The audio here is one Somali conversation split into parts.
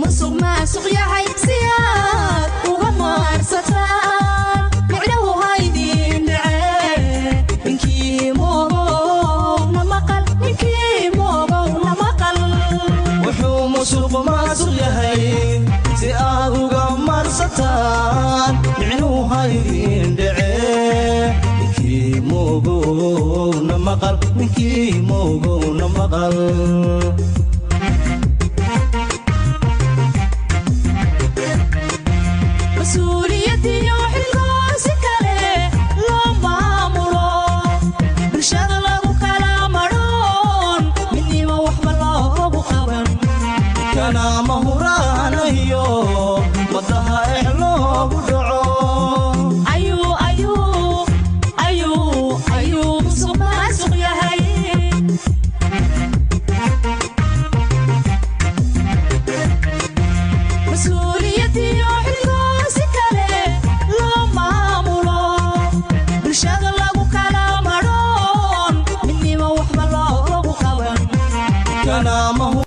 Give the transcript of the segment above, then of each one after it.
Musuq maasuq yahay si aad uga maarsataan, micnahu haydin dhacee. Ninkii moogowna maqal, ninkii moogowna maqal. Wuxuu musuq maasuq yahay si aad uga marsataan, micnuu haydin dhacee. Ninkii moogowna maqal, ninkii moogowna maqal. Mas-uuliyadiyo xilkoo si kale loo maamulo, bulshada lagu kala madhoon, midnimo waxba loogu qaban. Kana mahuraanayo wadaha ex loogu dhaco. Ayuu ayuu ayuu ayuu musuq maasuq yahay. Mas-uuliyadiyo xilkoo si kale loo maamulo, bulshada lagu kala madhoon, midnimo waxba loogu qaban. Kana mahu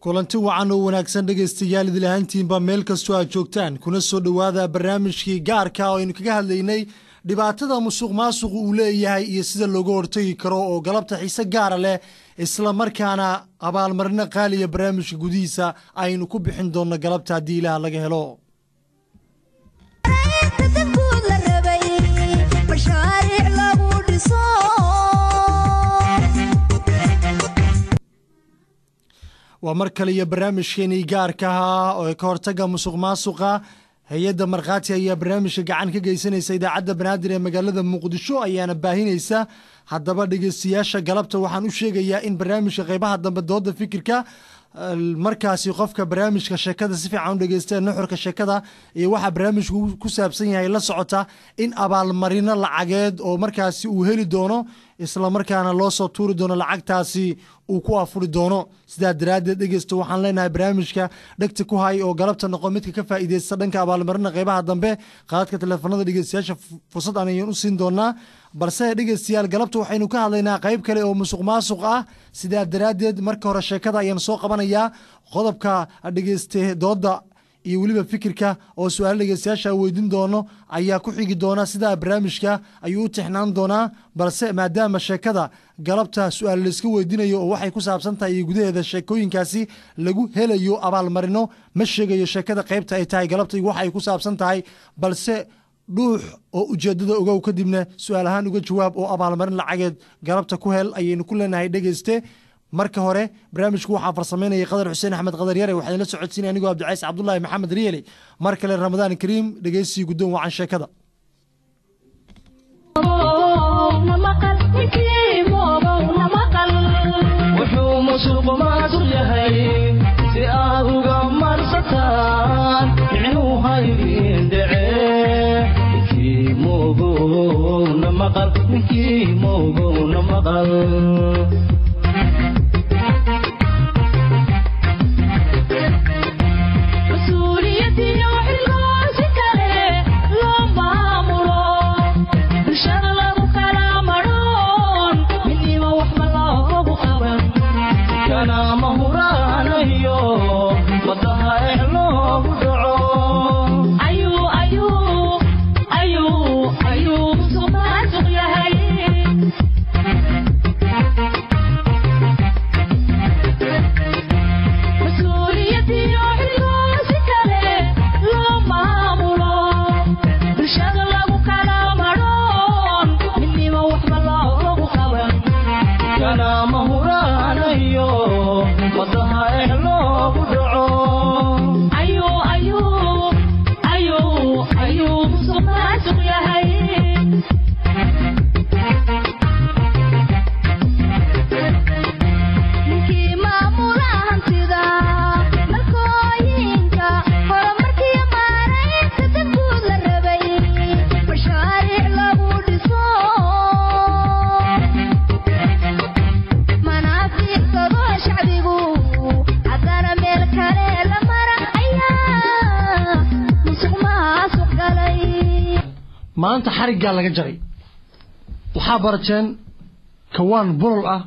Kulanti wacan oo wanaagsan, dhegaystayaal, idil ahaantiinba meel kastoo aad joogtaan, kuna soo dhowaada barnaamijkii gaarka oo aynu kaga hadlaynay dhibaatada musuq maasuqu uu leeyahay iyo sida looga hortegi karo, oo galabta xiise gaara leh, isla markaana abaalmarino qaaliya barnaamijka gudihiisa aynu ku bixin doonno galabta haddii Ilaah laga helo. Dadguud la rabay mashaariic lagu dhiso. Waa mar kale iyo barnaamijkeenii gaarka ahaa oo ka hortaga musuq maasuqa. Hay-adda Markhaati ayaa barnaamijka gacan ka geysanaysa, Idaacadda Banaadir ee magaalada Muqdisho ayaana baahinaysa. Haddaba dhegeystayaasha, galabta waxaan u sheegayaa in barnaamijka qeybaha dambe dooda fikirka markaasi qofka barnaamijka sheekada si fiican u dhegeysta, nuxurka sheekada iyo waxa barnaamijku ku saabsan yahay la socota, in abaalmarino lacageed oo markaasi uu heli doono, isla markaana loo soo tuuri doono lacagtaasi uu ku afuri doono. Sidaa daraaddeed, dhegeysta, waxaan leenahay barnaamijka dhegta ku hay oo galabta noqo midka ka faa'iideysta dhanka abaalmarina. Qeybaha dambe qaadadka teleefanada dhegeystayaasha fursad aan ayaan u siin doonaa, balse dhegeystayaal, galabta waxaynu ka hadlaynaa qeyb kale oo musuq maasuq ah. Sidaa daraaddeed marka hore sheekada ayaan soo qabanayaa, qodobka dhegeyste dooda iyo weliba fikirka oo su-aalo dhegeystayaasha weydiin doono ayaa ku xigi doona. Sidaa barnaamijka ayuu u tixnaan doonaa, balse maadaama sheekada galabta su-aal layska weydiinayo oo waxay ku saabsan tahay iyo gudaheeda sheekooyinkaasi lagu helayo abaalmarino, ma sheegayo sheekada qeybta ay tahay galabta iyo waxa ay ku saabsan tahay, balse dhuux oo ujeedada ogow, kadibna su-aal ahaan uga jawaab oo abaalmarin lacageed galabta ku hel ayaynu ku leenahay. Dhegeyste, marka hore barnaamijku waxaa farsamaynaya Qadar Xuseen Axmed Qadar Yare, waxaa idinla socodsiinaya anigoo Abdicays Cabdulaahi Maxamed Riyeli. Mar kale Ramadaan Kariim, dhegeysigii guddoon wacan sheekada. Moogowna maqal, ninkii moogowna maqal. Wuxuu musuq maasuq yahay si aad uga marsataan, micnuu haydin dhacee. Ninkii moogowna maqal, ninkii moogowna maqal. Mas-uuliyadiyo xilkoo si kale loo maamulo, bulshada lagu kala madhoon, midnimo waxba loogu qaban. Kana mahuraanayo wadaha ex loogu dhaco. Ayuu ayuu ayuu ayuu musuq maasuq yahay. Mas-uuliyadiyo xilkoo si kale loo maamulo, bulshada lagu kala madhoon, midnimo waxba loogu qaban. Kana mahuraanayo wadaha ex loogu dhaco. Ayuu ayuu ayuu ayuu musuq maasuq yahay. Ninkii maamula hantida malkooyinka horumarkiyo maaraynta dadguud la rabay mashaariic lagu dhiso, manaafiicsado shacbigu, haddana meel kale la mara ayaa musuq maasuq galay. Maanta xariggaa laga jaray. Waxaa barateen kawaan bolol ah,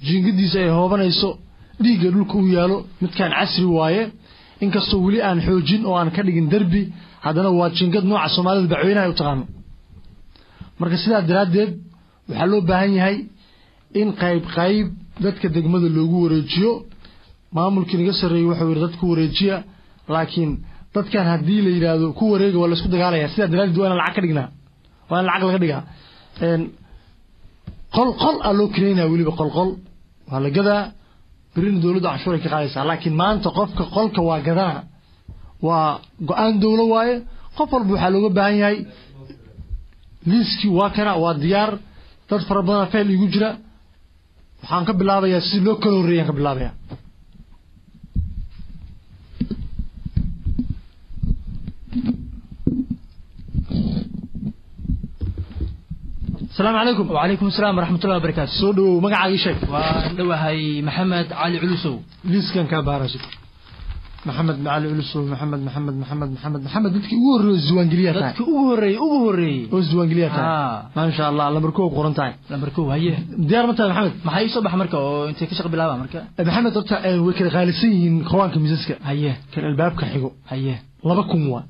jiingadiisa ay hoobanayso, Dhiigga dhulka u yaalo midkaan casri waaye, inkastoo weli aan xoojin oo aan ka dhigin derbi, haddana waa jingad nooca Soomaalida bacweynaha ay u taqaano. Marka sidaa daraaddeed waxaa loo baahan yahay in qayb qayb dadka degmada loogu wareejiyo. Maamulkii naga sarreeyey wuxuu yidhi dadku wareejiya, laakiin dadkan haddii la yidhaahdo ku wareega waa laisku dagaalaya. Sidaa daraaddeed waa inaan lacag ka dhignaa, waa in lacag laga dhigaa. Qol qol aa loo keenayaa, weliba qol qol waa la gadaa, berrina dowladda canshuur ay ka qaadaysaa. Laakiin maanta qofka qolka waa gadana, waa go-aan dowlo waaye. Qof walba waxaa looga baahan yahay liiskii waa kana, waa diyaar. Dad fara badan fayl igu jira. Waxaan ka bilaabayaa si loo kala horreeyaan ka bilaabayaa. Asalaamu calaykum. وعليكم السلام ورحمة الله وبركاته. Soo dhawow, magacaaga ii sheeg. Waan dhowahay, Maxamed Cali Culusow. Liiskan kaa baarashid. Maxamed Cali Culusow, Maxamed, Maxamed, Maxamed, Maxamed, Maxamed, dadkii ugu horreeyay oo isdiiwaangeliyaa tahay. Dadkii ugu horreeyey, ugu horreeyey oo isdiiwaangeliyaa tahay. Haa. Maasha Allah, lambar 1 ku qoran tahay. Lambar 1, haye. Diyaar ma tahay, Maxamed? Maxaa ii soo baxa marka oo intay ka shaqo bilaaba marka? Maxamed, horta way kala qaalisan yihiin kawaanka miisaska. Haye. Kan albaabka xigo Haye. 2000 waa.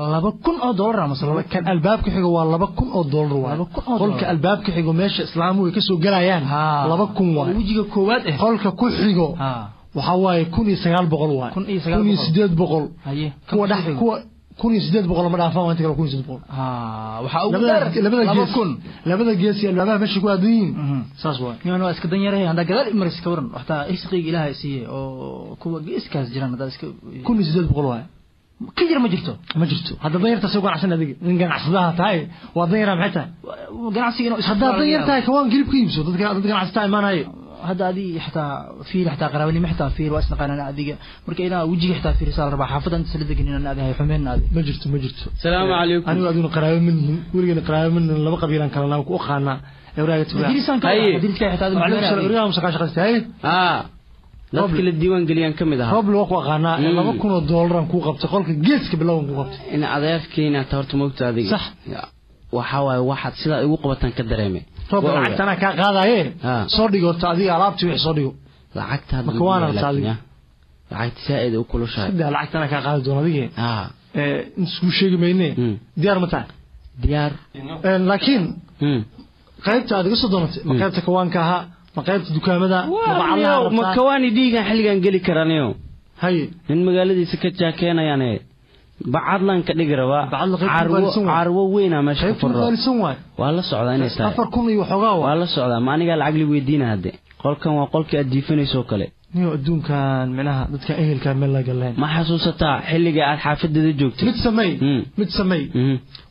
$2000 amase laba? Kan albaabka xigo waa $2000 waa. $2000. Qolka albaabka xigo, meesha islaamuhu ay kasoo galayaan, 2000 waa. Wejiga koowaad eh. Qolka ku xigo Haa. waxaa waaye 1900 waay. 1900. 1800. Haye. Kuwa dhex, kuwa 1800 ma dhaafaan, waa inta kale 1800. Haa, waxaa ugu Labada dheer labada laba gees kun. Labada gees iyo albaabaha meesha ku aadan yihiin. Saas waay. Niman waa iska dan yarahay, haddaa gadaal imaris ka waran, waxtaa irsiqayga Ilaahay siiye oo kuwa geeskaas jiraan haddaa iska 1800 waay. Ka yar ma jirto? Ma jirto. Hadda dan yarta soo ganacsan, adiga nin ganacsadaha tahay, waa dan yaraa, maxay tahay? Ganacsiga inuu isku Haddaad dan yar tahay, kawaan hilib ka iibso, dadka dad ganacsataa imaanaya. Hadda adi xitaa fiir, xitaa qaraabanimo xitaa fiir, waa isnaqaanana adiga. Marka inaa wejiga xitaa fiirisaa la rabaa, xaafadda inta isla degan inaan adiga hay xumeen adi. Ma jirto, ma jirto. السلام عليكم. Anigu adiguna qaraabo ma nihin, weligana qaraabo ma nihin, laba qabiilaan kala naa ku aqaanaa ewraaga tugaa. Dirisan ka Haye. diriska xitaa adiga Wacalaikum salaam. xumeen. Ewraaga musaqa shaqaysta, haye. اه dadka la diiwaan geliyaan ka mid ahaa. Rooble waa ku aqaanaa. $2000 kuu qabtay, qolka geeska bilowgan kuu qabtay. In adeerkiina ta horta moogta adiga. Sax. Waxa waaye waxaad sidaa igu qabataan ka dareemay. Rooble, Waa ogaa. lacagta anaa kaa qaadaye. Ah. Soo dhigo horta adiga alaabtii, wixii soo dhigo. Lacagta hadda Marka lagu waan leeyahay aragtaa laakiin, adiga. ya. Lacagta saaid u kulushahay. Saddex lacagta anaa kaa qaadi doona adige. Isku sheegi mayne. Diyaar ma tahay? Diyaar. Laakiin qaybta aad iga soo doonatay ma qaybta kawaanka ahaa, ma qaybta dukaamada, ma bacalaha Ma rabtaa? Kawaani dhiigan xilligan geli karaniyo. Haye. Nin magaaladiisa ka jaakeenayaan bacadlan ka dhigi rabaa. Bacadla qaybta Carwo, ugaalisan waay. carwo weynaa meesha ka Qaybta furro. ugaalisan waay. Waa la socdaa inay tahay. 4000 iyo waxoogaa waa waa. La socdaa, ma anigaa lacag li weydiina hadde. Qolkan waa qolkii aad jiifanayso kale. Niyo, adduunkan micnaha dadka ehelka meel laga galeen. Ma xasuusataa xilliga aad xaafadeeda joogtay? Mid samey. Mid samey.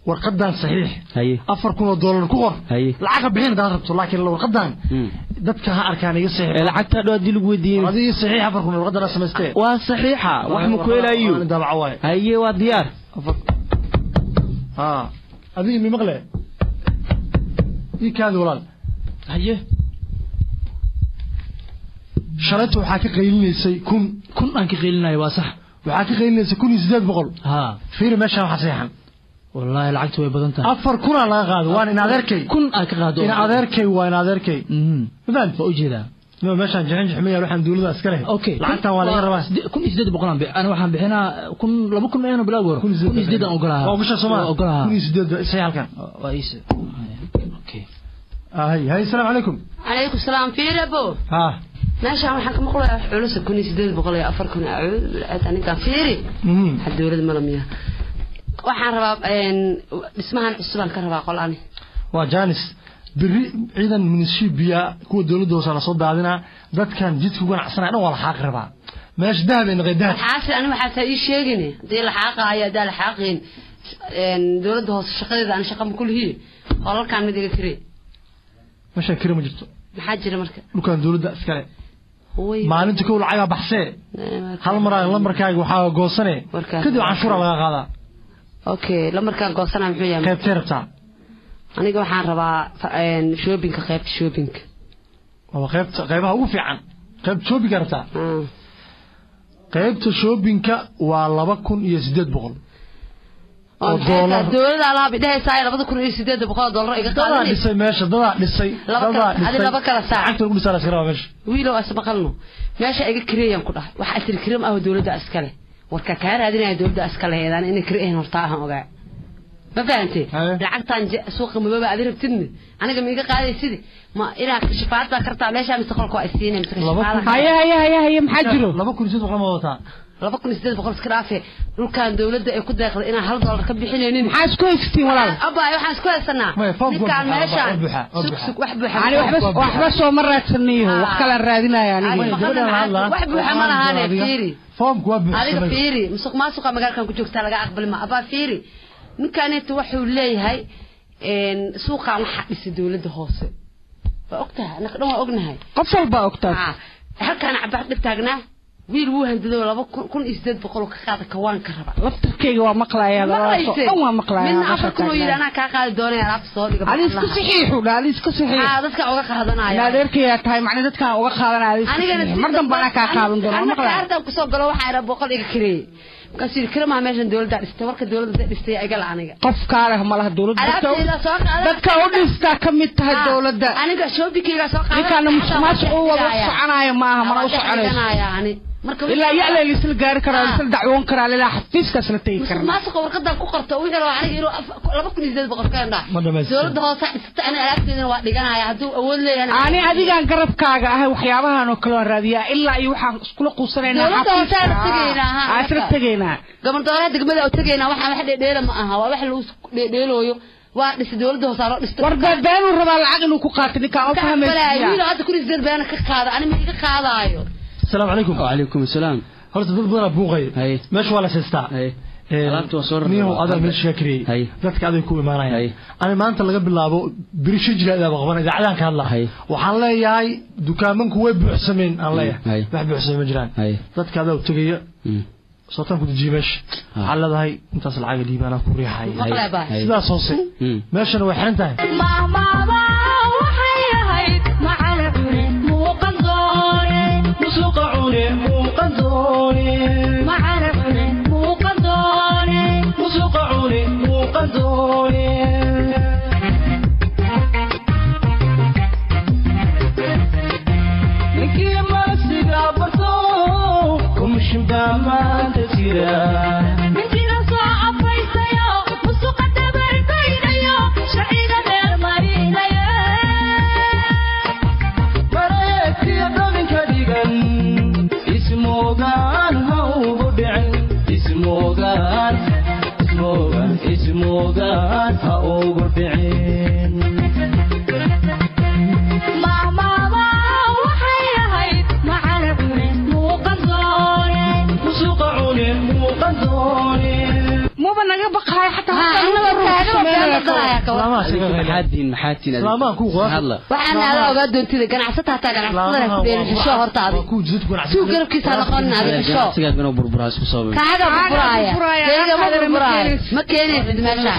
Warqadan saxiix. Haye. $4000 ku qor. Haye. Lacag ha bixin hadaad rabto, laakiin warqadan dadka ha arkaan, iga saxiix. Ee lacagta dhow haddii lagu weydiin. Adiga ii saxiix 4000, warqadan ha samaystee. Waa saxiixa, wax ma ku helayo. Waa daabaca waaye. Haye, waa diyaar. Haa, adiga mi maqle, ii kaadi walaal. Haye. Shalayta waxaa ka qaylinaysay 1000. 1000 aan ka qiilinayo, waa sax. Waxaa ka qaylinaysay 1800. Haa. Fiiri meeshaan waxaa saxiixan. Wallaahi lacagtu way badan tahay. 4000 laga qaado, waan in adeerkay. 1000 aan ka qaado. In adeerkay waa in adeerkay. Ma fahanti? Waa ujeedaa. No, meeshaan jixin jixmiya, waxaan dowladda iska leh. Okay. Lacagtan waa laga rabaa. 1800 aan ana waxaan bixinaa 1000, 2000 ayaan bilaab hore. 1800 aan ogolahaa. Waa ogoshaa Soomaa? Waa ogolahaa. 1800 saxiix halkan. Waa iise. Okay. Hay hay, asalaamu calaykum. Calaykum salaam, fiirabo. Haa. Meeshaan waxaan ka maqlayaa wax culus, 1800 iyo 4000. Acuud bilcad, aninkaan fiiri. Waxa dowlad malamiya waxaan rabaa dhismahan cusubaan ka rabaa qol ani. Waa janis berri ciidan munishibiya kuwa dowladda hoose la soo daadinaa, dadkan jidka ku ganacsanaya dhan waa la xaaqi rabaa. Meesha dahab ay noqday, dahab. Xaasi ani waxaa ii sheegin haddii la xaaqaayo, haddaa la xaaqayn dowladda hoose shaqadeeda ani shaqa ma kulihiye, qolalkaan mid iga kiri. Meeshaan kiri ma jirto. Maxaa jira marka? Dhulkan dowladda iskale. Way. Maalinta kow lacagaa baxsee, hal mar lambarkaaga waxaa goosane, kadib canshuura laga qaadaa. Okay, lamarkaan goosanaa muxuu yahay? Qaybtee rabtaa? Aniga waxaan rabaa shoppingka, qaybta shoppingka. Waa qaybta qaybaha ugu fiican. Qaybta shoppingka rabtaa? Qaybta shoppingka waa 2800. oo doolar dowladda alaab dhehaysaa $2,800 iga dadaa qaadanay dhisay meesha dadaa dhisay dadaa dhisay laba kala saac lacagta lagu dhisaa la iska rabaa meesha wiilow asbaqalno meesha iga kireeyaan ku dhahay waxa tiri kireem ah dowladda iskale warka kaa raadinaya dowladda iskale heedaan inay kireeyeen horta ahan ogaa ma fahantay lacagtan suuqa madooba aad rabtidna aniga ma iga qaadaysid ma inaa shifaadda kartaa meesha mise qolka waa isiinay mise shifaada haya haya haya haya maxaa jiro 2,800 ma wataa 2,800 iska dhaafe dhulkan dowladda ay ku deeqday inaan $1 ka bixinaynin maxaa isku haystiin walaal abba waxaan isku haysanaa ninkaan meeshaan sug wax buuxa ani waxba soo ma raadsanayo wax kala raadinaya aniga wax buuxa ma lahaane fiiri foomku waa buuxsamay adiga fiiri musuq maasuqa magaalkan ku joogtaa laga aqbali ma abba fiiri ninkaneetu wuxuu leeyahay suuqan waxa dhisay dowladda hoose waa ogtahay anaka dhan waa ognahay qof walba ogtahay halkaan cabaar dhib taagnaa wiil wuu handado 2,800 ka qaada kawaanka raba laftirkayga waa maqlayaa dhan waa maqlayaa midna 4,000 yidhi anaa kaa qaadi doonaya alaabta soo dhiga adi isku saxiixu dha adi isku saxiix dadka uga qaadanaya adeerkayaa tahay macna dadkaan uga qaadanaya adi isku saxiix mar dambe anaa kaa qaadan doona waa maqlaya kaartaan kusoo galo waxaa idhaa 100 iga kireeyey markaasuu yidhi kiramaha meeshan dowladda dhistay warka dowladda dhistay iga la aniga qof kaa leh malaha dowladda dadka u dhistaa ka mid tahay dowladda aniga shoobikeyga soo qaadan ninkaana musuqmaasuq u wada soconaayo maaha mana u soconayso marka ilaa yacla la gaari karaa la dacwoon karaa ilaa xafiiskaas la tegi karaa musuqmaasuqa warqadan ku qorto wuxuu rabaa aniga inuu 2,800 ka indhaa dowladda hoose dhistay aniga alaabteedana waa dhiganaya hadduu awood leeyahay ani adigaan garabkaaga ahay waxyaabahan oo kale waan raadiyaa ilaa iyo waxaan iskula quusanaynaa dowladda hoose aan tegaynaa aan isla tegaynaa gobol degmada oo tegaynaa waxaan wax dheedheela ma aha waa wax lagu dheedheelooyo waa dhis dowladda hoose loo dhistay war beenuu rabaa lacag inuu ku qaato ninkaan oo fahmaysa wiil hadda 1,800 been ka qaada ani ma iga qaadaayo السلام عليكم وعليكم السلام horta dad badan buuqay meesha waa la siistaa alaabta waa soo niyow adaa meesha ka kiriyey dadka aday ku imaanayaan ani maanta laga bilaabo birishi jira adaa qaban idaacadaan ka hadlaa waxaan leeyahay dukaamanku way buuxsameen aan leeyahay wax buuxsameen ma jiraan dadka adaa u tegaya sootaan ku dejiye meesha waxaan leedahay intaas lacag dhiibaanaa ku riixaya sidaas hoose meeshana way xiran tahay waxaan adaa ogaa doontida ganacsata hataa ganacsatada ku dheelin xisho horta adig tuu garabkiisa noqon adig xisho kaaga burburaaya keyga ma burburaayo ma keenaysid meeshaan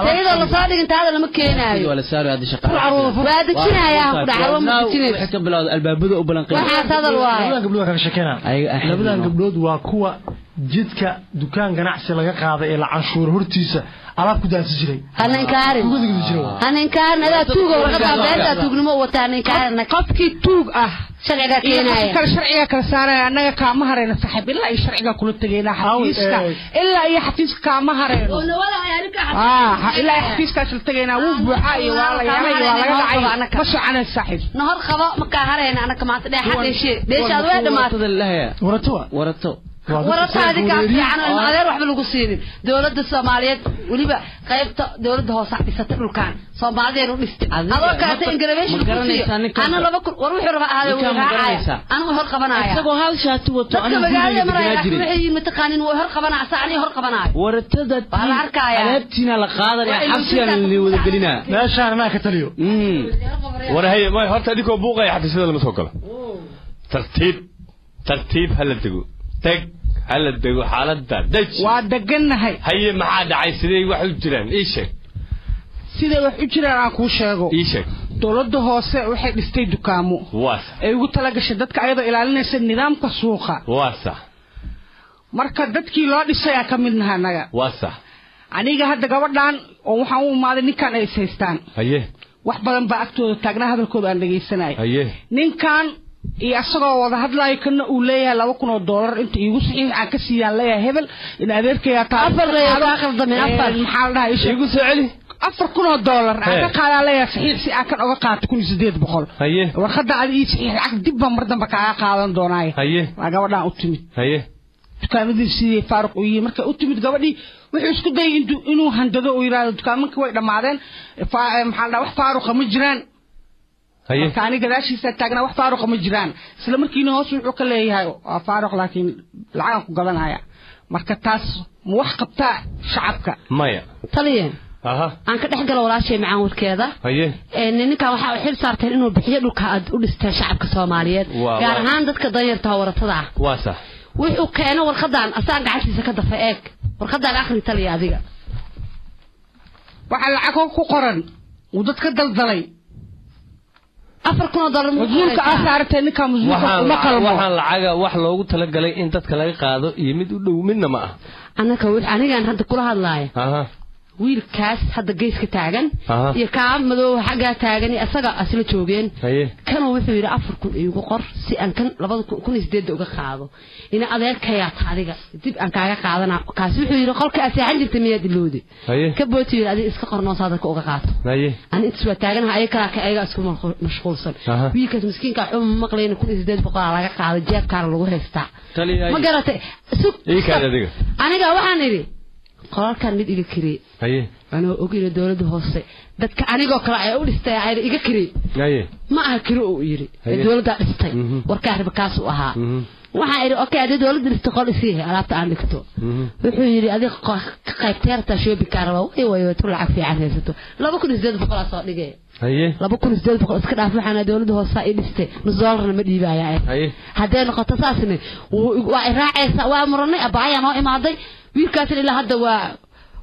tayadoo lasoo dhigin taada lama keenaayo waa dejinayaa ku dhaca ma dejinaysid waxaas hadal waaye labadan gabdhood kaga sheekeynaa labadan gabdhood waa kuwa jidka dukaan ganacsi laga qaaday ee la canshuur hortiisa alaab ku daansi jiray haninkaan adaa tuuga warqada beenta tuugnimo wata haninkaan qofkii tuug ah sharciga keenaya kala sharciga kala saaraya annaga kaama harayno saaxiib ilaa iyo sharciga kula tagayna xafiiska ilaa iyo xafiiska kaama harayno ilaa iyo xafiiskaas la tagaynaa wuu buuxaa iyo waa la yaray waa laga dhacay ma soconay saaxiib nahor qabo ma kaa harayna anaka maanta dheexa dheeshe dheeshaad way dhamaatay warato warato warataadi kaa fiican oo adeer waxba lagu siinin dowladda Soomaaliyeed waliba qaybta dowladda hoose dhisatay dhulkan Soomaaliyeed u dhistay adoo kaata ingarabeeshin ku siiyo ana laba kun war wuxuu rabaa ahaade wuu raacaya anigu hor qabanaya isagoo hal shaati wato anigu magaalada maraya waxay yihiin mataqaanin wuu hor qabanaya saacni hor qabanaya waratada waa la arkaya alaabtiina la qaadanaya xabsigan la wada gelinaa meeshaan anaa ka taliyo war hay ma horta adigoo buuqaya xafiisyada lama soo galo tartiib tartiib hala dego tag hala dego xaaladda dej waa degannahay haye maxaa dhacay sidee wax u jiraan ii sheeg sidee wax u jiraan aan kuu sheego ii sheeg dowladda hoose waxay dhistay dukaamo waa sax ay ugu talagashay dadka ayadoo ilaalinaysa nidaamka suuqa waa sax marka dadkii loo dhisay aa ka mid naha annaga waa sax Aniga hadda gabadhan oo waxaan u imaaday ninkan ay haystaan. Haye. Wax badan baa agtooda taagnaa hadalkooda aan dhageysanay. Haye. Ninkan iyo asagoo wada hadlayo kana uu leeyahay $2,000 inta iigu saxiix aan ka siiyaan leeyahay hebel in adeerkayga taa afar leeyahay khaldamay afar maxaa la dhahay iigu soo celi $4,000 aan ka qaadaa leeyahay saxiix si aan kan uga qaato 1,800. Haye. Warqadda aad ii saxiix lacag dib baan mar dambe kaaga qaadan doonaay. Haye. Waa gabadhaan u timid. Haye. Dukaamadii sidii faaruq u yihiin marka u timid gabadhii wuxuu isku dayay inuu handado oo yiraahdo dukaamanka way dhamaadeen maxaa la wax faaruqa ma jiraan. Haye. Marka aniga gadaashiisa taagnaa wax faaruqa ma jiraan isla markiina hoos wuxuu ka leeyahay waa faaruq laakiin lacag ku gadanaya. Marka taas ma wax qabtaa shacabka maya taliye. Aha. Aan ka dhex galo walaashay macaan warkeeda. Haye. Ninka waxa uu xil saartay inuu bixiyo dhulka aad u dhistaan shacabka Soomaaliyeed gaar ahaan dadka danyarta waratada ah. Waa sax. Wuxuu keenay warqadan asaan gacantiisa ka dafay eeg warqadan akhri taliye adiga. Waxa lacag ku qoran uu dadka daldalay $4,000 masuulka asaartay ninka masuulka uma qalmo. Waxaan lacaga wax loogu talagalay in dadka laga qaado iyo mid u dhow midna ma ah. Anaka wix anigaan hadda kula hadlaaya. Aha. Wiilkaas hadda geeska taagan iyo ka madow xagga taagan asaga asla joogeen. Kan wuxuu yiri 4,000 iigu qor si aan kan 2008 uga qaado ina adeerkaya taadiga dib aan kaaga qaadana. Kaas wuxuu yiri qolka aseexan jirtay miyaad iloodi ka booti yiri adiga iska qornoo saadka uga qaato. Aan inta soo taaganahay ay kala ka ayaga isku mashquulsan. Wiilkaas miskiinka xum maqlayna 1800 laga qaado jeebkaana lagu haystaa. Ma garatay sug aniga waxaan iri qoralkan mid iga kirey. Haye. Anoo ogina dawladda hoose dadka anigoo kale ay u dhistay ay iga kirey. Haye. Ma aha kiro uu yiri dawladda dhistay warka arriba kaas u ahaa. Waxa iri okay hadii dawladda dhistay qol isii alaabta aan dhigto. Wuxuu yiri adiga qaybteerta shoobi karaba way way tu lacag fiican haysato 2800 soo dhigay. Haye. 2800 iska dhaaf waxana dawladda hoose ay dhistay nus dollarna ma dhiibaya. Haye. Hadee noqoto saasna waa raacaysa waa muranay abaaya noo imaaday wiilkaas ilaa hadda waa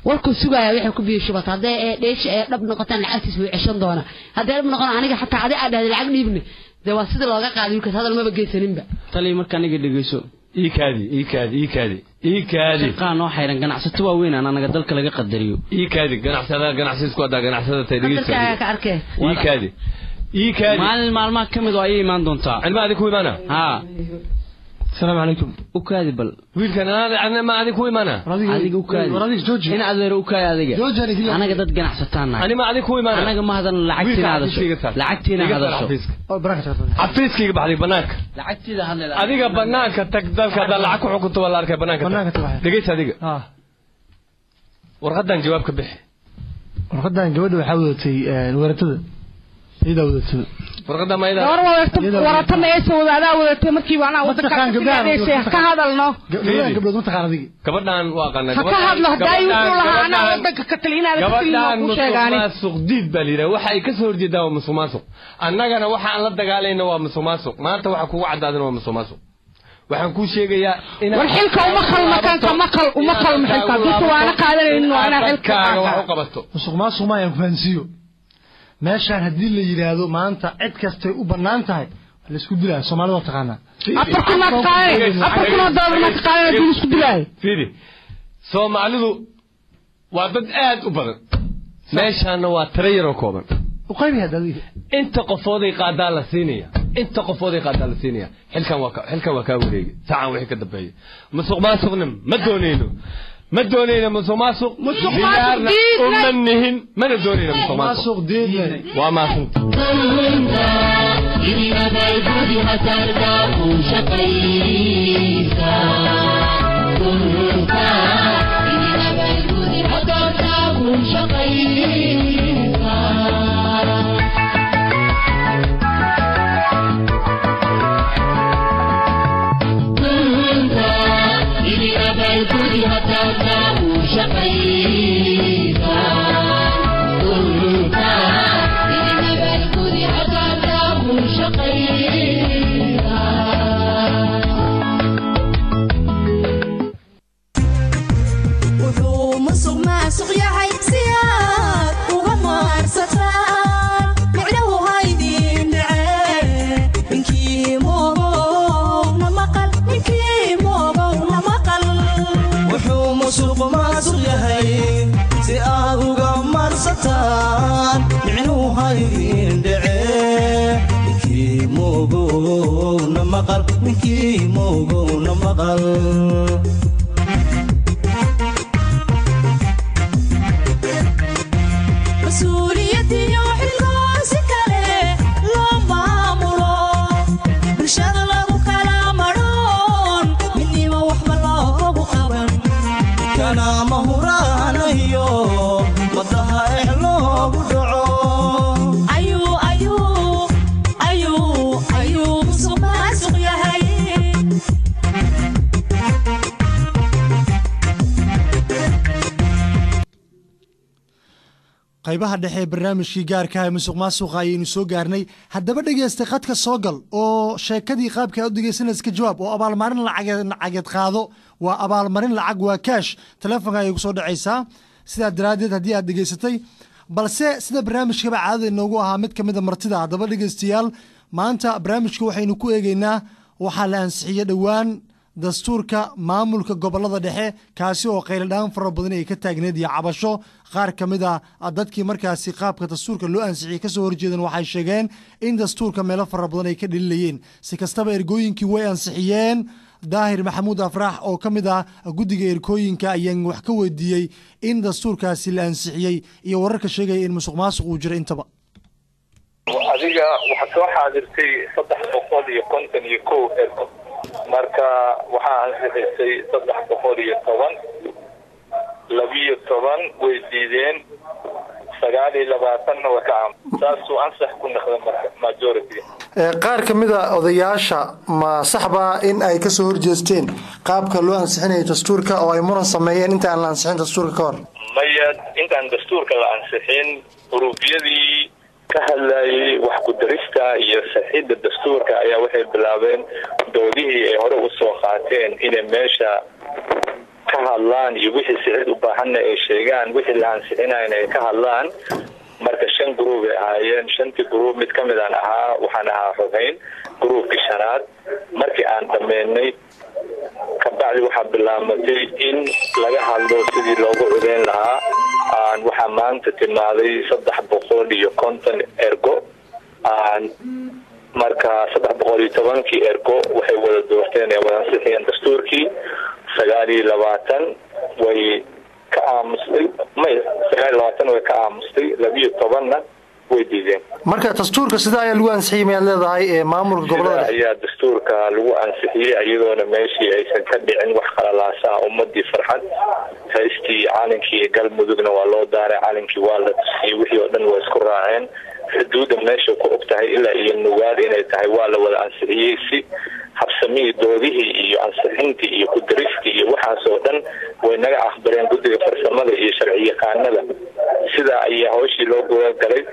warku sugaya wixii ku biyo shubata hadee ee dheesh ee dhab noqotaan lacagtiis way ceshan doona hadee dhab noqon aniga xataa adi aad dhahday lacag dhiibni de waa sida looga qaaday wiilkaas hadal maba geysaninba. Taliye marka aniga dhageyso ii kaadi ii kaadi ii kaadi ii kaadi shaqaan oo xayran ganacsato waaweyn aan anaga dalka laga qadariyo. Ii kaadi ganacsada ganacsiisku adaa ganacsada tay dhageyso ka arkay ii kaadi ii kaadi maalin maalmaha kamid oo ay imaan doontaa cilma adiga ku imaana. Ha. السلام عليكم. وكادي بل ويلكن انا ما عليك وين انا adiga u kaadi in adeer u kaadi adiga anaga dad ganacsataan nahay ani ma adiga ku imaana anaga ma hadan lacagtiina hadasho lacagtiina hadasho xafiiskayga baxday banaanka lacagtiida hadlay adiga banaanka tag dalka hada lacag ku xukunto wala arkay banaanka dhageysa adiga warqadan jawaab ka bixi warqadan gabadha waxa wadatay waratada iyada wadatay warqada ma ila warata ma aysan wadaada wadatay markii baan wadanka ka hadalno gabdhood ma taqaan adiga gabadhan waa qana gabadhan ka hadlo haday wuxuu lahaa ana wadanka ka talinaada ka talinaada ku sheegaani musuq diid baa liira waxa ay ka soo horjeedaa waa musuqmaasuq annagana waxa aan la dagaalayna waa musuqmaasuq maanta waxa kugu cadaadina waa musuqmaasuq waxaan ku sheegayaa in war xilka uma qalma kan kama qal uma qalma xilka dadku waana qaadanayno ana xilka wax u qabato musuqmaasuq ma ayaan fahansiyo meeshaan haddii la yiraahdo maanta cid kastay u bannaan tahay la isku dilaa Soomaalida waa taqaanaa $4,000 ma qaadanay $4,000 ma qaadanay la isku dilaa fiiri Soomaalidu waa dad aad u badan meeshaana waa tiro yar oo kooban u qaybi hadii inta qofooday qaadaa la siinaya inta qofooday qaadaa la siinaya xilkan waa ka wareegay saacan wixii ka dambeeyay musuqmaasuqna ma doonayno ما دونينا musuqmaasuq diidna nihin mana doonayna musuqmaasuq diidna waa maasuq Musuq maasuq yahay si aad uga marsataan micnuu haydin dhece ninkii moogowna maqal ninkii moogowna maqal. Mas-uuliyadiyo xilkoo si kale loo maamulo bulshada lagu kala madhoon midnimo waxba loogu qaban Kana mahuraanayo madaha eh loogu dhaco. Ayuu ayuu ayuu ayuu musuq maasuq yahay. Qaybaha dhexe ee barnaamijkii gaarka ah ee musuq maasuqa ayaynu soo gaarnay. Haddaba dhegeysta, khadka soo gal oo sheekadii qaabka aad u dhegeysanaysa ka jawaab oo abaalmarin lacageed qaado. Waa abaalmarin lacag, waa kaash, telefoonka ayay kusoo dhacaysaa. Sidaa daraaddeed haddii aad dhegeysatay, balse sida barnaamijkaba caadada inoogu ahaa mid ka mid a martida. Haddaba dhegeystayaal, maanta barnaamijka waxaynu ku eegeynaa waxaa la ansixiyey dhowaan dastuurka maamulka gobolada dhexe, kaasi oo qayladhaan fara badan ay ka taagneed iyo cabasho. Qaar ka mid a dadkii markaasi qaabka dastuurka loo ansixiyey kasoo horjeedan waxay sheegeen in dastuurka meelo fara badan ay ka dhalilayeen. Si kastaba, ergooyinkii way ansixiyeen. Daahir Maxamuud Afrax oo ka mid ah guddiga ergooyinka ayaan wax ka weydiiyey in dastuurkaasi la ansixiyey iyo wararka sheegaya in musuq maasuq uu jiro intaba. Adiga waxaad soo xaadirtay 351 ergo. Marka waxaa ansixisay 310, 12 way diideen, 29-na way ka aam saasuu ansax ku noqda. Marka majority Qaar ka mid a odayaasha, ma saxbaa in ay kasoo horjeesteen qaabka loo ansixinayo dastuurka oo ay muran sameeyeen inta aan la ansixin dastuurka ka hor? Maya, intaan dastuurka la ansixin, urubyadii ka hadlayay wax ku darista iyo saxidda dastuurka ayaa waxay bilaabeen doodihii ay hore usoo qaateen inay meesha ka hadlaan iyo wixii sixid u baahanna ay sheegaan, wixii la ansixinayna ay ka hadlaan. Marka shan group ay ahaayeen. Shantii group mid ka mid aan ahaa, waxaan ahaa xubhayn groupkii shanaad. Markii aan dhammeynay kabacdi waxaa bilaamatay in laga hadlo sidii loogu codeyn lahaa. Aan waxaa maanta timaaday 350 ergo. Aan marka 310-kii ergo waxay wada doorteen ee wada ansixiyeen dastuurkii. 29 way ka aamustay, may, 29 way ka aamustay, 12-na way diideen. Marka dastuurka sidaa ayaa lagu ansixiyey mayaad leedahay ee maamulka gobolada Sida dhexe? Ayaa dastuurka lagu ansixiyey, iyadoona meeshii aysan ka dhicin wax qalalaasa ah. Ummadii farxad haystii, calankii Galmudugna waa loo daaray, calankii waa la tusiyey, wixii oo dhan waa isku raaceen. Xuduudda meesha ku og tahay ilaa iyo Nugaal inay tahay waa la wada ansixiyey. Si habsamihii doodihii iyo ansixintii iyo ku-daristii iyo waxaas oo dhan way naga aqbaleen guddiga farsamada iyo sharci yaqaanada. Sidaa ayaa hawshii loo gudagalay,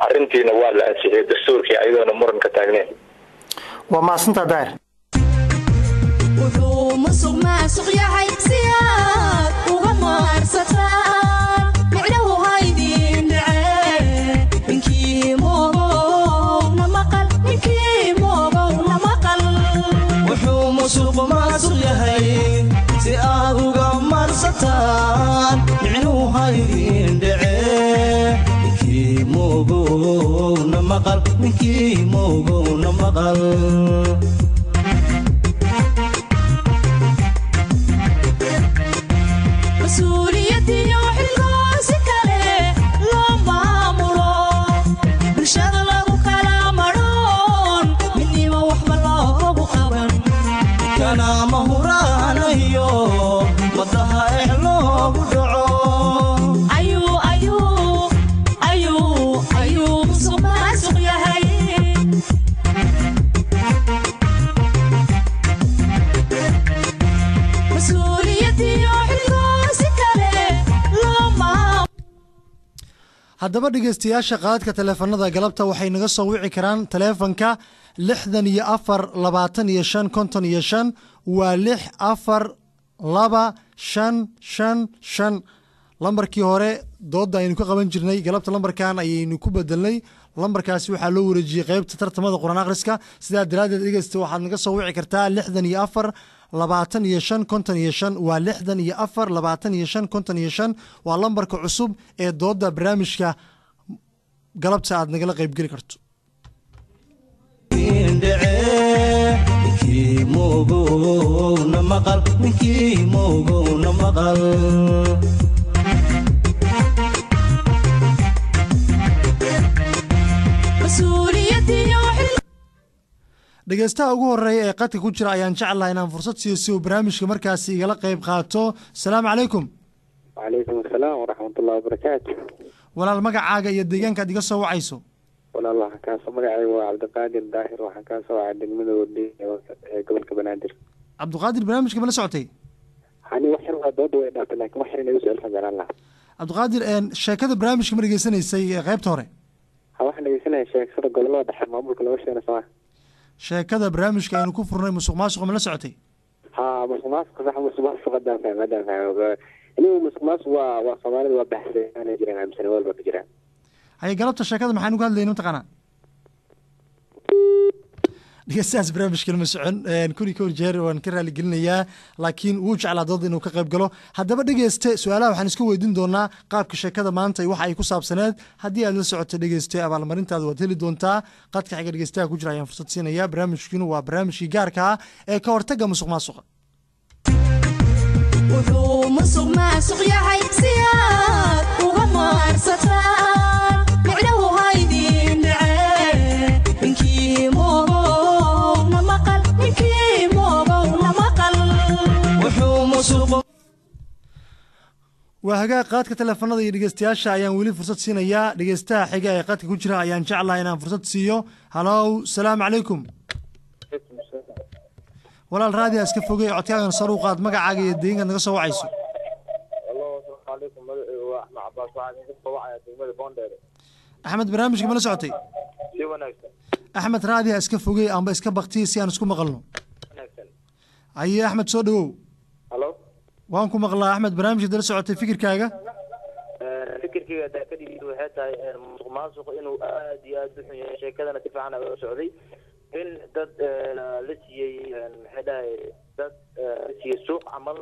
arrintiina waa la ansixiyey dastuurkii ayadoona muran ka taagneyn. Waa mahadsantaa, Daahir. Wuxuu musuq maasuq yahay si aad uga maarsataan micnahu haydin dhece ninkii moogowna maqal ninkii moogowna maqal. Wuxuu musuq maasuq yahay si aad uga marsataan micnuu haydin dhece ninkii moogowna maqal ninkii moogowna maqal. Mas-uuliyadiyo xilkoo si kale loo maamulo bulshada lagu kala madhoon midnimo waxba loogu qaban Kana mahuraanayo madaha eh loogu dhaco. Ayuu ayuu ayuu ayuu musuq maasuq yahay. Mas-uuliyadiyo xilkoo si kale loo maamulo. Haddaba dhegeystayaasha qaadka taleefanada galabta waxay naga soo wici karaan taleefanka 64 25 55, waa 642555. Lambarkii hore doodda aynu ka qaban jirnay galabta lambarkan ayaynu ku bedelnay. Lambarkaasi waxaa loo wareejiyey qeybta tartamada Qur-aan akhriska. Sidaa daraaddeed dhegeysta, waxaad naga soo wici kartaa 64 25 55, waa 64 25 55, waa lambarka cusub ee dooda barnaamijka galabta aad nagala qaybgeli karto. Ninkii moogowna maqal, ninkii moogowna maqal. Mas-uuliyadiyo xil. Dhegeystaha ugu horeeya ee qadka ku jira ayaan jeclahay inaan fursad siiyo si uu barnaamijka markaasi igala qayb qaato. Asalaamu calaykum. وعليكم السلام ورحمة الله وبركاته. Walaal, magacaaga iyo deegaanka aad iga soo wacayso? Walaal, waxaan kaa soo, magacayga waa Cabdiqaadir Daahir, waxaan kaa soo wacay degmada Wardhiigley ee gobolka Banaadir. Cabdiqaadir, barnaamijka ma la socotay? Hani wax yar waa dooda way dhaaftay, laakiin wax yar inay u su-aalsan jeclaan lahaa. Cabdiqaadir, sheekada barnaamijka ma dhegeysanaysay ee qaybta hore? Ha, waxaan dhegeysanaya sheekada gobolada dhexe maamulka looga sheegana soo. Sheekada barnaamijka aynu ku furnay, musuq maasuqa, ma la socotay? Ha, musuq maasuqa sax, musuq maasuq haddaan fahmay, haddaan fahmay anigu musuq maasuq waa Soomaalida waa baxsay aanay jiraan aaminsan walba ka jiraan. Haye, galabta sheekada maxaynu ka hadlayna mataqaanaa? Dhegeystahaas barnaamijka lama socon, 1001 jeer waan ka raaligelinayaa, laakiin wuu jeclaa dood inuu ka qayb galo. Haddaba dhegeyste, su-aalaha waxaan iska weydiin doonaa qaabka sheekada maanta iyo waxa ay ku saabsaneed. Haddii aad la socotay, dhegeyste, abaalmarintaada waad heli doontaa. Qadka xiga dhegeystaha ku jira ayaan fursad siinaya. Barnaamijkiinu waa barnaamijkii gaarka ah ee ka hortagga musuq maasuqa. Wuxuu musuq maasuq yahay si aad uga maarsataan micnahu haydin dhacee, ninkii moogowna maqal, ninkii moogowna maqal. Wuxuu musuq Waa hagaag, qaadka teleefanada iyo dhegeystayaasha ayaan weli fursad siinayaa. Dhegeystaha xiga ee qadka ku jira ayaan jeclahay inaan fursad siiyo. Halow, salaamu calaykum. Walaal, raadiya iska fogey, codkaagan sar u qaad. Magacaaga iyo deegaankaad naga soo wacayso? Alo, asalaamu calaykum. Magacaygu waa Axmed Cabaas, waxaan idinka soo wacaya degmada Boondheere. Axmed, barnaamijka ma la socotay? Si wanaagsan. Axmed, raadiya iska fogey amba iska baktiye si aan isku maqalno. Wanaagsan. Haye Axmed, soo dhawow. Halo. Waan ku maqlaa Axmed, barnaamijka dala socotay, fikirkaaga? Fikirkayga hadaa ka dhigid, waxay tahay musuq maasuq inuu aad iyo aad u xun yahay. Sheekadana si fiican ay u socday in dad la siiyey, maxay dhahay, dad la siiyey suuq camal,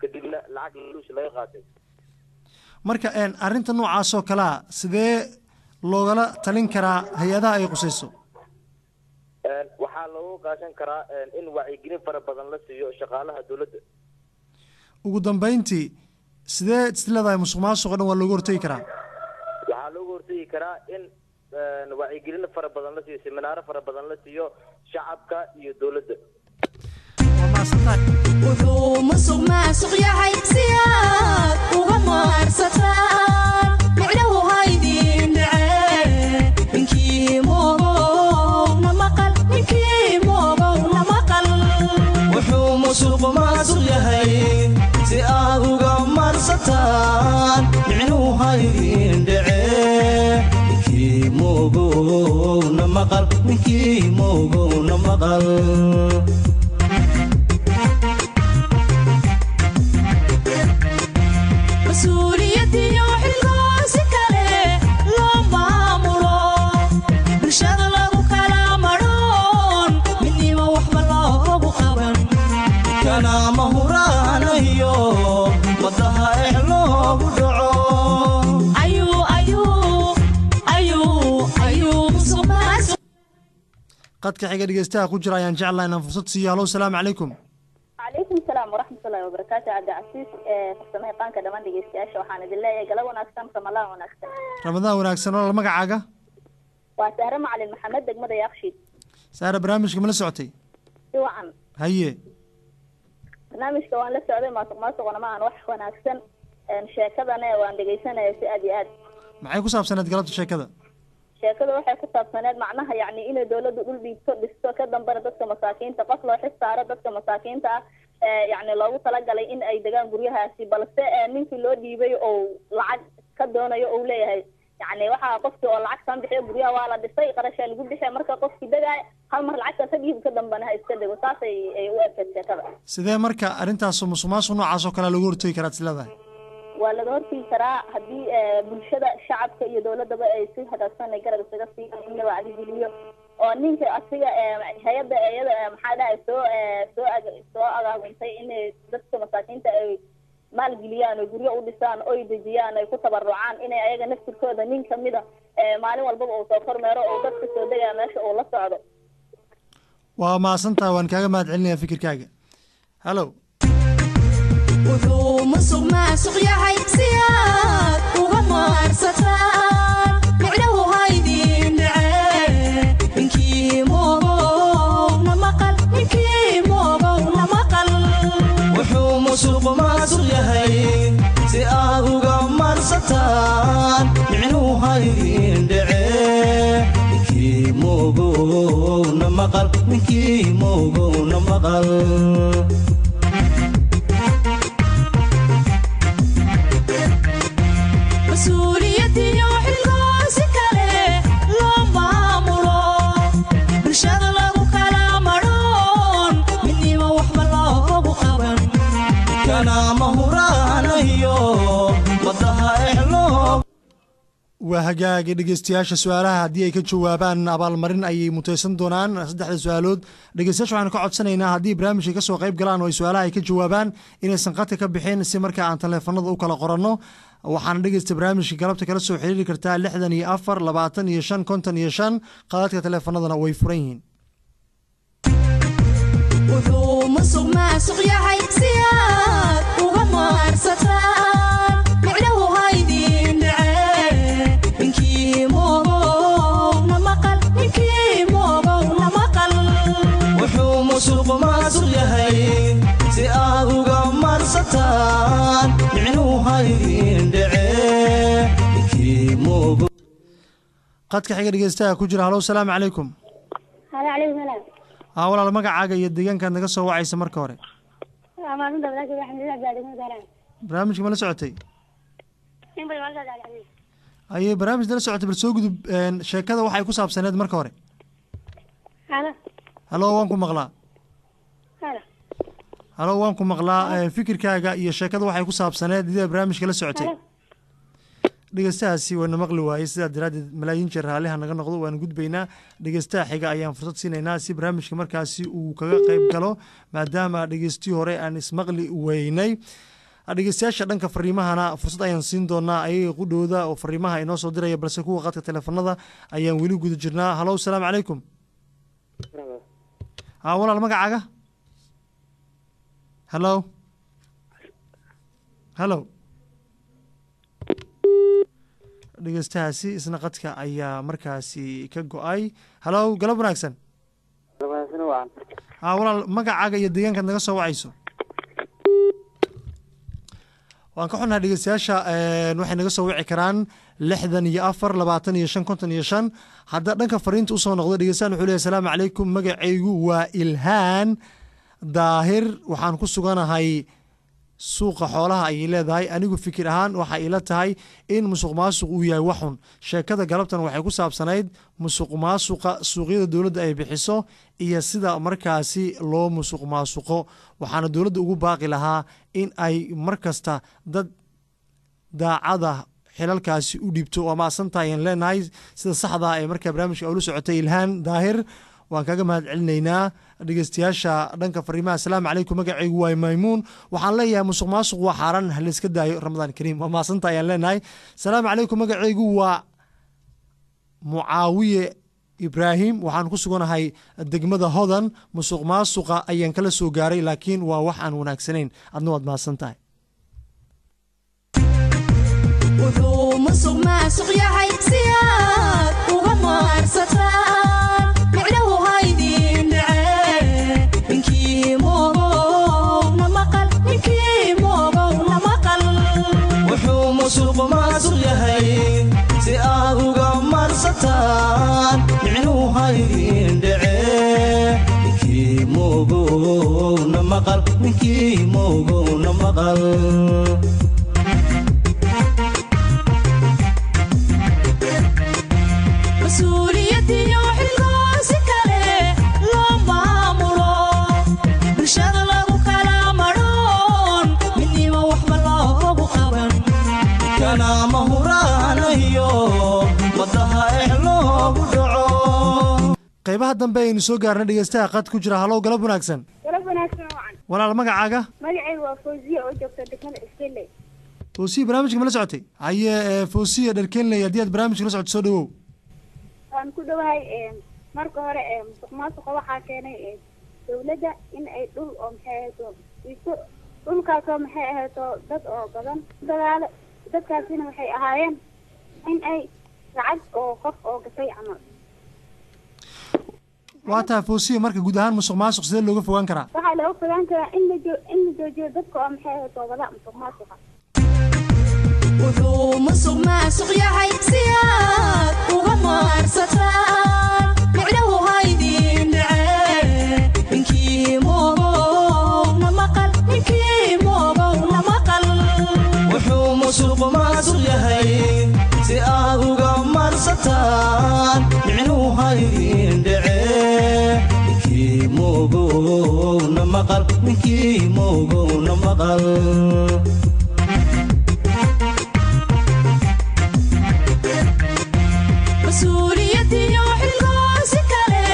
kadibna lacag laluush laga qaatay. Marka arrinta noocaas oo kalea sidee loogala talin karaa hay-adaha ay qusayso? Waxaa loogu qaashan karaa in wacyigelin fara badan la siiyo shaqaalaha dowladda. Ugu dambeyntii, sidee is leedahay musuq maasuq o dhan waa looga hortegi karaa? Waxaa looga hortegi karaa in wacyigelin fara badan la siiyo, seminaaro fara badan la siiyo shacabka iyo dowladda. Wuxuu musuq maasuq yahay si aad uga maarsataan micnahu haydin dhacee, ninkii moogowna maqal, ninkii moogowna maqal. Wuxuu musuq maasuq yahay si aad uga marsataan micnuu haydin dhacee, ninkii moogowna maqal, ninkii moogowna maqal. Mas-uuliyadiyo xilkoo si kale loo maamulo, bulshada lagu kala madhoon, midnimo waxba loogu qaban. Kana mahuraanayo madaha ex loogu dhaco. Ayuu ayuu ayuu ayuu musuq maasuq. Qadka xiga dhegeystaha ku jira ayaan jeclahay inaan fursad siiyo. Halow, salaamu calaykum. Calaykum salaam waraxmatullahi wabarakaatu. Cabdicasiis, farsamo yaqaanka, dhammaan dhegeystayaasha waxaan idin leeyahay galab wanaagsan, Ramadaan wanaagsan. Ramadaan wanaagsan walaal, magacaaga? Waa Sahre Macalin Maxamed, degmada Yaaqshiid. Saare, barnaamijka ma la socotay? Si wacan. Haye. Barnaamijka waan la socday. Maasuq maasuquna ma aan wax wanaagsan. Sheekadana waan dhegeysanaya si aad iyo aad. Maxay ku saabsaneed galabta sheekada? Sheekada waxay ku saabsaneed macnaha yacni inay dowladdu dhul dhiibto, dhisto, ka dambana dadka masaakiinta qof loo xis saaro, dadka masaakiinta ah yacni loogu talagalay in ay degaan guryahaasi, balse ninkii loo dhiibay oo lacag ka doonayo ou leeyahay, yacni waxaa qofkii oo lacag san bixiyo guryaha waa la dhisay, qarashaa lagu bixiya, marka qofkii degaay hal mar lacagtaas ha dhiib, ka dambana ha iska dego. Saasay ay u ekeed sheekada. Sidee marka arrintaas musuq maasuq noocaas oo kalea looga hortegi karaa is leedahay? Waa laga hortegi karaa haddii bulshada, shacabka iyo dowladaba ay si hagaagsan ay garab isaga siiyaan in la wacdigeliyo, Oo ninka asiga hay-adda iyada maxaa dhahay soo agaaguntay inay dadka masaakiinta ay maalgeliyaan oo guryo u dhisaan, oy dejiyaan, ay ku tabarucaan, inay ayaga naftirkooda nin kamida maalin walbaba uu soo kormeero oo dadka soo degaya meesha uu la socdo. Waa mahadsantahay, waan kaaga mahad celinaya fikirkaaga. Hallo. Wuxuu musuq maasuq yahay si aad uga maarsataan, micnahu haydin dhacee, ninkii moogowna maqal, ninkii moogowna maqal. Wuxuu musuq maasuq yahay si aad uga marsataan, micnuu haydin dhacee, ninkii moogowna maqal, ninkii moogowna maqal. Mas-uuliyadiyo xilkoo si kale loo maamulo, bulshada lagu kala madhoon, midnimo waxba loogu qaban. Kana mahuraanayo madaha exloo. Waa hagaagi dhegeystayaasha, su-aalaha haddii ay ka jawaabaan abaalmarin ayay muteysan doonaan. Saddexda su-aalood dhegeystayaasha waxaanu ka codsanaynaa haddii barnaamijka kasoo qayb galaan oo ay su-aalaha ay ka jawaabaan inaysan qadka ka bixin, si markaa aan taleefanada u kala qoranno. Waxaana dhegeysta barnaamijka galabta kala soo xiriiri kartaa 64 25 55. Qadadka taleefanadana way furan yihiin. Wuxuu musuq maasuq yahay si aad uga maarsataan, micnahu haydin dhacee, ninkii moogowna maqal, ninkii moogowna maqal. Wuxuu musuq maasuq yahay si aad uga marsataan, micnuu haydin dhacee, ninkii moogo. Qadka xiga dhegeystaha ku jira. Halo, salaamu calaykum. Halo, calaykum salaam. Haa walaal, magacaaga iyo deegaankaad naga soo wacaysa marka hore. Waa maalinta walaasha waxaan leeyahay degmada Daaraan. Barnaamijka ma la socotay? In badan waa la socday. Ayay barnaamij la socotay, bal soo gudub. Sheekada waxay ku saabsaneed marka hore. Halo. Halo, waan ku maqlaa. Halo. Halo, waan ku maqlaa. Fikirkaaga iyo sheekada waxay ku saabsaneed sidee barnaamijka la socotay? Dhegeystahaasi waana maqli waayey, sidaa daraaddeed malaayiin jeer raaliha naga noqdo. Waan gudbaynaa, dhegeystaha xiga ayaan fursad siinaynaa si barnaamijka markaasi uu kaga qayb galo, maadaama dhegeystihii hore aan ismaqli weynay. Dhegeystayaasha dhanka fariimahana fursad ayaan siin doonaa ayaga qudhooda oo fariimaha inoo soo diraya, balse kuwa qadka teleefanada ayaan weli guda jirnaa. Halo, asalaamu calaykum. Ha walaal, magacaaga? Halo, halo. Dhegeystahaasi isna qadka ayaa markaasi ka go-ay. Halo, galab wanaagsan. Ha walaal, magacaaga iyo deegaankaad naga soo wacayso? Waan ka xunnahay dhegeystayaasha, waxay naga soo wici karaan 64 25 55. Hadda dhanka fariinta usoo noqdo dhegeystahan wuxuu leeyahay: asalaamu calaykum, magacaygu waa Ilhaan Daahir, waxaan ku suganahay suuqa xoolaha ayay leedahay. Anigu fikir ahaan waxay ila tahay in musuq maasuq uu yahay waxun. Sheekada galabtan waxay ku saabsanayd musuq maasuqa suuqyada dowladda ay bixiso iyo sida markaasi loo musuq maasuqo. Waxaana dowladda ugu baaqi lahaa in ay markasta dad daacada xilalkaasi u dhiibto. Waa mahadsantahay ayaan leenahay sida saxda ee markaa barnaamijka ula socotay Ilhaan Daahir, waan kaga mahad celinaynaa. Dhegeystayaasha dhanka fariimaha: asalaamu calaykum, magacaygu waa Maymuun, waxaan leeyahay musuq maasuq waa xaaraan, halayska daayo, Ramadaan kariim. Waa mahadsantahay ayaan leenahay. Asalaamu calaykum, magacaygu waa Mucaawiye Ibraahim, waxaan ku suganahay degmada Hodan. Musuq maasuqa ayaan kala soo gaaray, laakiin waa wax aan wanaagsanayn. Adna waad mahadsan tahay. Wuxuu musuq maasuq yahay si aad uga maarsataan, micnahu haydin dhacee, ninkii moogowna maqal, ninkii moogowna maqal. Wuxuu musuq maasuq yahay si aad uga marsataan, micnuu haydin dhacee, ninkii moogowna maqal, ninkii moogowna maqal. Mas-uuliyadiyo xilkoo si kale loo maamulo, bulshada lagu kala madhoon, midnimo waxba loogu qaban. Kana mahuraanayo madaha eh loogu dhaco. Qaybaha dambe aynu soo gaarnay, dhegeystaha qad ku jira. Halow, galab wanaagsan. Galab wanaagsan wacan. Walaal, magacaaga? Magacaygu waa Fawziya oo joogta degmada Iskeley. Fawsiya, barnaamijka ma la socotay? Haye, Fawsiya Dharkenley, haddii aad barnaamijka la socotay, soo dhawow. Waan ku dhowahay. Marka hore, musuq maasuqa waxaa keenay dowladda in ay dhul oo maxay ahayto iso dhulkaasoo maxay ahayto dad oo badan dagaalo, dadkaasina waxay ahaayeen in ay lacag oo qof oo gatay camal. Waa tahay Fawsiya, marka guud ahaan musuq maasuq sidee looga fogaan karaa? Waxaa looga fogaan karaa in la joojiyo dadka oo maxay ahayto wada musuq maasuqa. Wuxuu musuq maasuq yahay si aad uga maarsataan, micnahu haydin dhacee, ninkii moogowna maqal, ninkii moogowna maqal. Wuxuu musuq maasuq yahay si aad uga marsataan, micnuu haydin dhacee, ninkii moogowna maqal, ninkii moogowna maqal. Mas-uuliyadiyo xilkoosi kale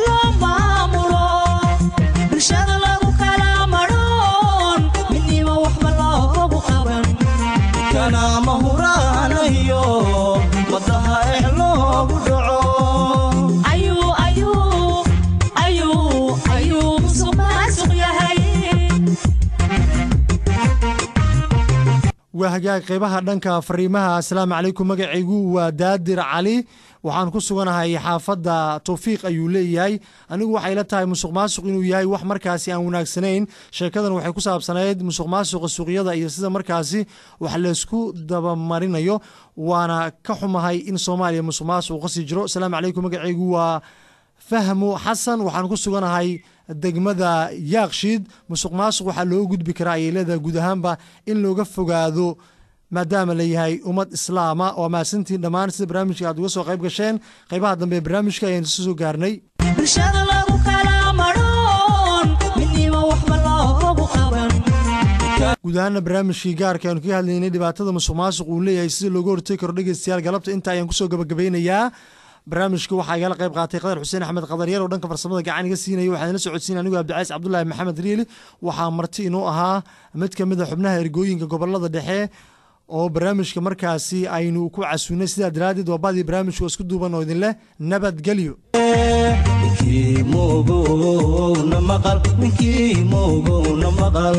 loo maamulo, bulshada lagu kala madhoon, midnimo waxba loogu qaban. Kana mahuraanayo wadaha ex loogu dhaco. Ayuu ayuu ayuu ayuu musuq maasuq yahay. Waa hagaag, qeybaha dhanka fariimaha. Asalaamu calaykum, magacaygu waa Daadir Cali, waxaan ku suganahay xaafadda Towfiiq, ayuu leeyahay. Anigu waxay la tahay musuq maasuq inuu yahay wax markaasi aan wanaagsanayn. Sheekadan waxay ku saabsanayd musuq maasuqa suuqyada iyo sida markaasi wax laysku dabamarinayo, waana ka xumahay in Soomaaliya musuq maasuq uu kasii jiro. Asalaamu calaykum, magacaygu waa Fahmo Xasan, waxaan ku suganahay degmada Yaaqshiid. Musuq maasuq waxaa looga gudbi karaa, ayay leedahay, guud ahaanba in looga fogaado maadaama la yahay ummad islaama. Waa mahadsantiin dhammaan sida barnaamijka aad uga soo qayb gasheen. Qaybaha dambe ee barnaamijka ayaan isu soo gaarnay. Bulshada lagu kala madhoon, midnimo waxba loogu qaban. Guud ahaana barnaamijkii gaarka aanu kaga hadlaynay dhibaatada musuq maasuq uu leeyahay, sida looga hortegi karo, dhegeystayaal, galabta inta ayaan kusoo gabagabeynayaa. Barnaamijka waxaa igala qayb qaatay Qadar Xuseen Axmed Qadaryar oo dhanka farsamada gacan iga siinaya. Waxaan ila socodsiinay anigu Cabdicays Cabdulaahi Maxamed Riili. Waxaa marti inoo ahaa mid ka mid a xubnaha ergooyinka gobolada dhexe oo barnaamijka markaasi aynu ku casuunay. Sidaa daraaddeed waa badii barnaamijka oo isku duuban oo idin leh nabadgelyo. Ninkii moogowna maqal, ninkii moogowna maqal.